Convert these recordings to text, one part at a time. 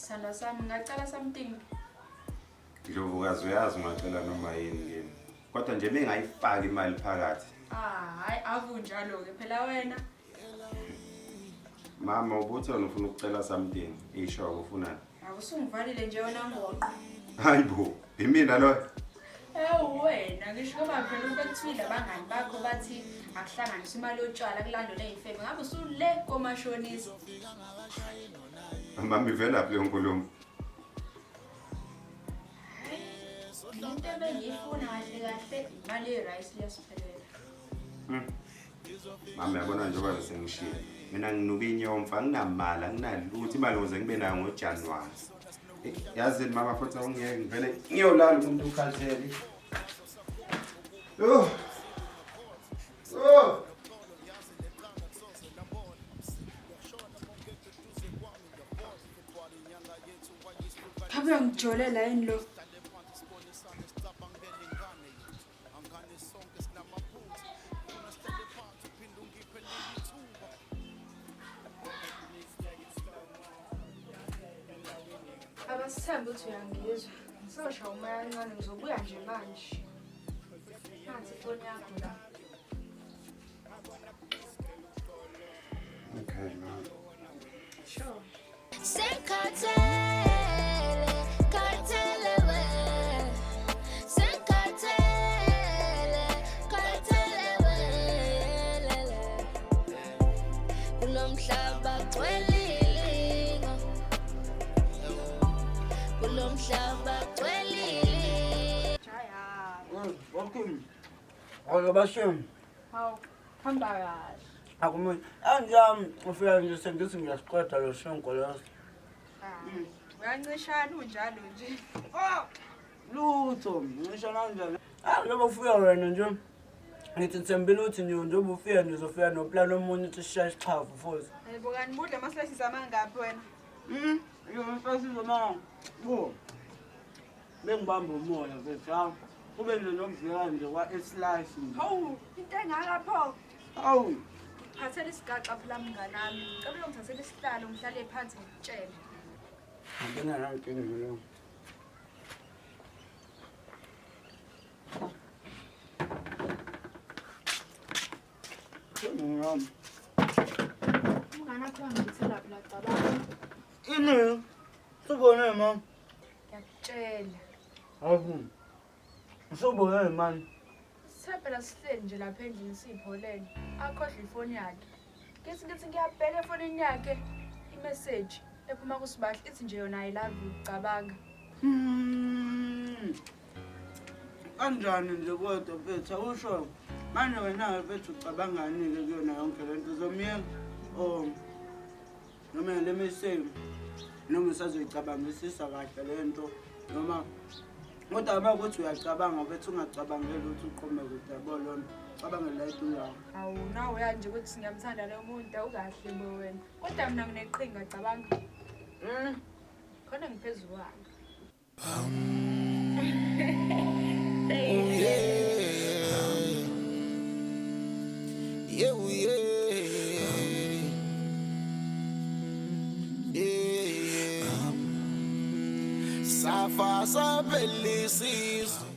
Sithandwa sami ngingacela something. Ndlovukazi uyazi ungacela noma yini kimi. Kodwa nje bengayifaki imali phakathi. Ah, hayi avunjalo ke phela wena. Mama ubuthi wena ufuna ukucela something. Isho ufunani? Awusungivalile nje wena ngoqo. Hayibo, imina lo. Ewu wena ngisho ngoba phela ubekuthile abangani bakho bathi akuhlanganiswe imali yotshwala kulandwe ney'mfebe ngabe usule komashonisa. Mama ivelaphi leyo nkulumo? Into ebengiyifuna kahle kahle imali ye-rice liyasiphelela. Mama yabona njengoba sengishilo. Mina nginuka inyomfa anginamali anginalutho imali ukuze ngibe nayo ngoJanuwari. Yazini mama futhi awungiyeke ngivele ngiyolala umuntu ukhathele. Oh. Oh. Phabe uyangijolela yini lo? Abasithembe ukuthi uyangizwa. Ngisosha umoya kancane ngizobuya nje manje. Nansi ifoni yakho la. Okay, mama. Sure. Sekhathele, khathele we. Sekhathele, khathele we. Lele. Kulomhlaba gcwelilingo. Kulomhlaba gcwelilingo. Jaya. Welcome. Awubashim. Hawu, hamba kahle. Akumuntu. Anjami ufika nje sengithi ngiyasiqeda lo sinkwa leso. Uyancishana unjalo nje. Ah! Lutho, ngisho kanjani. Ah, njengoba ufika wena nje. Ngithi ngithembile ukuthi nje njengoba ufika nje uzofika noplan omunye uthi sishaye isixhafu futhi. Hayibo kanti budla ama-slices amangaphi wena? Yo slices amanga. Bo. Bengibamba umoya mfethu hawu. Kube nje nokudleka nje kwa-slice nje. Hawu, into engaka pho. Hawu. Phathela isigaxa phela mnganami. Cela uyongithathela isihlalo ngihlale phansi ngikutshele. Anginankinga leyo. Ngiyami. Umngane wakho wangithela phela cabanga. Ini? Subone mama. Ngiyakutshela. Hawu. Usubone mani. Sithe phela sihleli nje lapha endlini siyipholele. Akhohlwe ifoni yakhe. Ngithi ngiyabheka efonini yakhe imeseji ephuma kuSibahle ithi nje yona I love you cabanga. Kanjani nje kodwa mfethu awusho manje wena-ke mfethu ucabangani-ke kuyona yonke le nto uzomyeka or noma le me say noma usazoyicabangisisa kahle le nto noma kodwa uma ukuthi uyacabanga mfethu ungacabangeli ukuthi uqome kude yabo lona cabangele la eduzayo. Awu nawe uyazi nje ukuthi ngiyamthanda lo muntu awukahle bo wena. Kodwa mina ngineqhinga cabanga. Khona ngiphezu kwakhe. Yeah, yeah. Yeah. Safa saphelisizwe.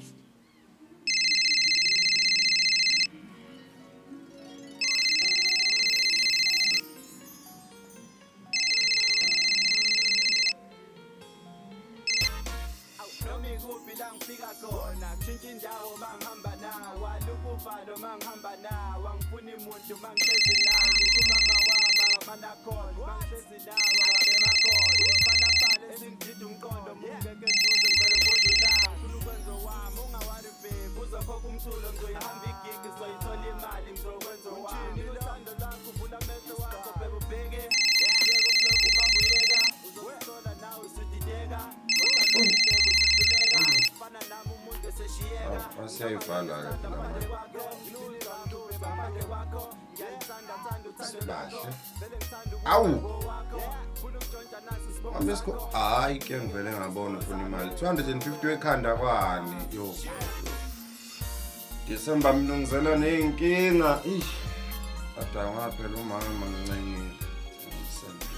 Noma ikuphi la ngifika khona kushintsha indawo mangihamba nawo alukuvalo mangihamba nawo angifuni muntu mangihlezi nawo ngisho umama wami akamana khona mangihlezi nawo akabemakhona ifana ezingidida umqondo mungeke eduze ngivele ngodlulayo funa ukwenza owami ungawari babe uzokhokha umculo ngizoyihamba igigi soyithola imali ngizokwenza owami uthando lwakho uvula amehlo wakho bheka ubheke yeka ukulokhu ubamba uyeka uzozithola nawe usudideka fana nami umuntu eseshiyeka Wasiyayivala-ke phela manje. Sibahle. Awu! Mama isikho hayi ke ngivele ngabona ufuna imali. 250 wekhanda kwani? Yo. December mlungisela nezinkinga. Ish. Kodwa ngaphela umama ngincengile. Ngisendele.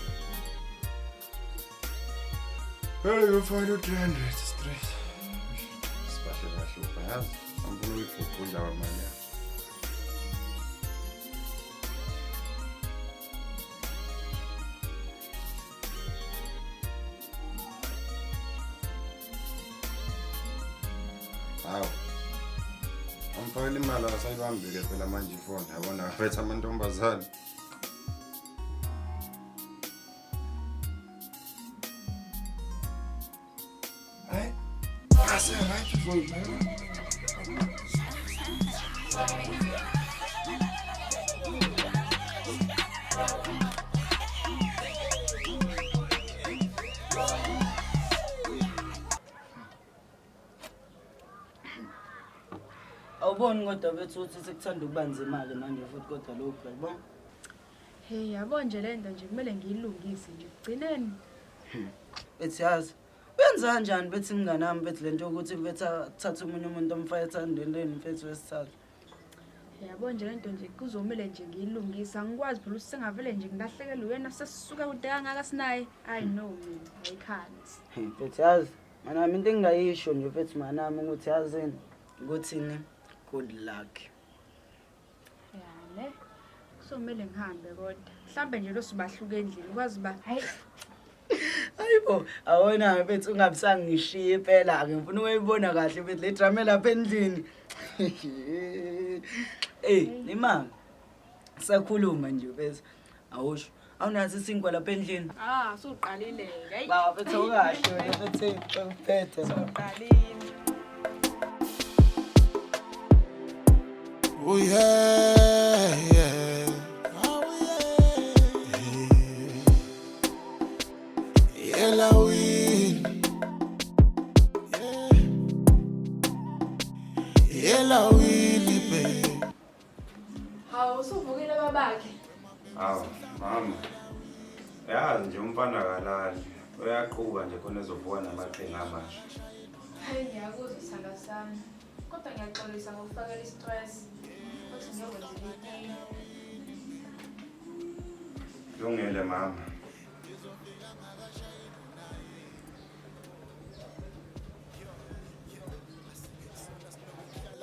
Hey, ngifake u-300 straight. Sibahle kahle yazi. Angifuni ukuyibhubhudla kwamali yakho. Hawu. Amfakela imali akasayibambile phela manje ifoni. Yabona aphethe amantombazane. Hayi. Ase right ifoni. Awuboni kodwa bethu ukuthi sekuthanda ukuba nzima-ke manje futhi kodwa lokhu yayibona. Hey, yabo nje le nto nje kumele ngiyilungise nje. Gcineni. Bethi yazi wenza kanjani bethi mngani wami bethi lento yokuthi bethi athathe omunye umuntu amfake ethandweni mfethu wesithathu. Yabo nje le nto nje kuzomele nje ngiyilungise. Angikwazi phela ukuthi sengavele nje ngilahlekelwe uyena sesisuka kude kangaka sinaye. I know mina, I can't. Hey, Mfethu yazi mngani wami into engingayisho nje mfethu mngani wami ukuthi yazini ukuthini good luck. Ya ne. Kuzomele ngihambe kodwa. Mhlambe nje lo sibahluka endlini ukwazi ba hayi Hayibo, awona mfethu ungabisangishiya impela ake ngifuna ukuyibona kahle mfethu le drama lapha endlini. Ey, nemali. Sakhuluma nje mfethu. Awusho, awunaso isinkwa lapha endlini. Ah, suqalile ke. Hayi. Baba mfethu awukahle wena mfethu uphethe. Suqalile. Oh yeah, yeah. Oh yeah. Yella win. Yeah. Yella win, babe. Hawu, usuvukile babakhe. Hawu, mama. Yazi nje umfana kalali. Uyaqhuba nje khona ezovuka namaqhinga amasha. Hayi ngiyakuzwa sithanda sami. Kodwa ngiyaxolisa ngokufakela i-stress. Futhi ngiyokwenzela itiye. Lungile mama.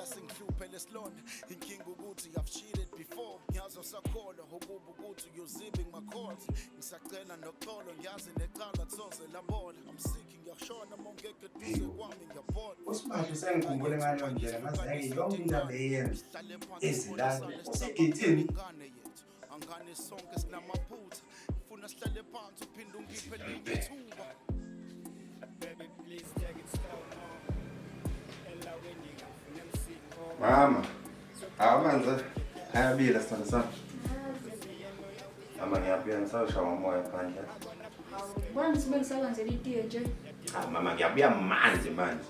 Sengihluphe lesilonda inkinga ukuthi I've cheated before ngiyazi usakholwa ukuba ukuthi uyozibe ngimakhonzi ngisacela noxolo ngiyazi necala kusoze labola I'm sick ngiyashona uma ungekho eduze kwami ngiyabona Usibahle sengikhumbule ngaleyo ndlela ngaze yake yonke into abeyenza. Ezilala usegethini. ingane yethu angane sonke sinamaphutha funa sihlale phansi uphinde ungiphe elinye ithuba Mama, amanzi ayabila sithando sami. Mama ngiyabuya ngisawushaya umoya phandle. Bona ngithi bengisakwenzela itiye nje. Ah mama ngiyabuya manje manje.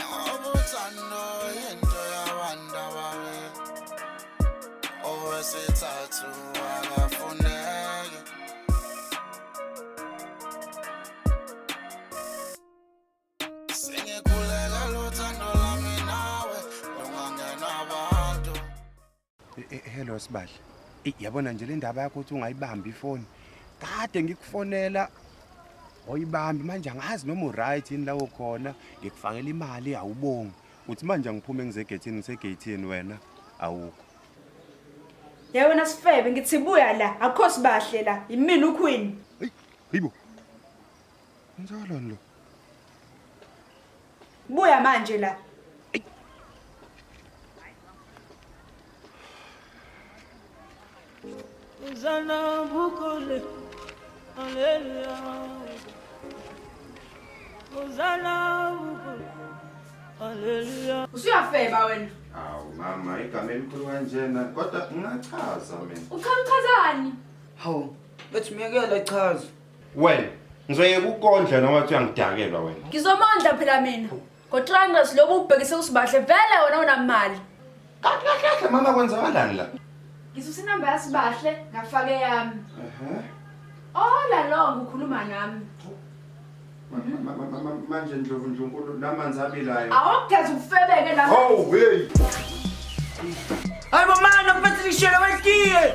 Ngoba uthando yinto yabantu ababili owesithathu akafuneki sengikhulekela uthando lwami nawe lungangenwa abantu. Hello Sibahle. Yabona nje le ndaba yakho ukuthi ungayibambi ifoni. Kade ngikufonela oyibambi manje angazi noma uright yini la ukhona ngikufakela imali awubongi. Uthi manje angiphume ngize egethini ngisegethini wena awukho. Ya wena sifebe ngithi buya la, akukho sibahle la. Yimina uQueen. Hey, hayibo. Ngizakalani lo? Buya manje la. Uzana bukole. Hallelujah. Uzana bukole. Hallelujah. Usuyafeba wena. Awu mama igama elikhulu kanjena kodwa ngingachaza mina. Uchaza uchazani? Hawu, bethi myekela chaza. Wena ngizoyeka ukondla noma uthi uyangidakelwa wena. Ngizomondla phela mina. Ngo-300 lobu ubhekise kusibahle vele wena unamali. Kanti kahle kahle mama kwenzakalani la? Ngisuse inamba yasibahle ngafake yami. Ehhe. All along ukhuluma nami. Manje Ndlovu Ndlunkulu lamanzi abilayo. Awugeza ufebeke la. Oh, hey. Hayi bo mana mfethu ngishela wetiye.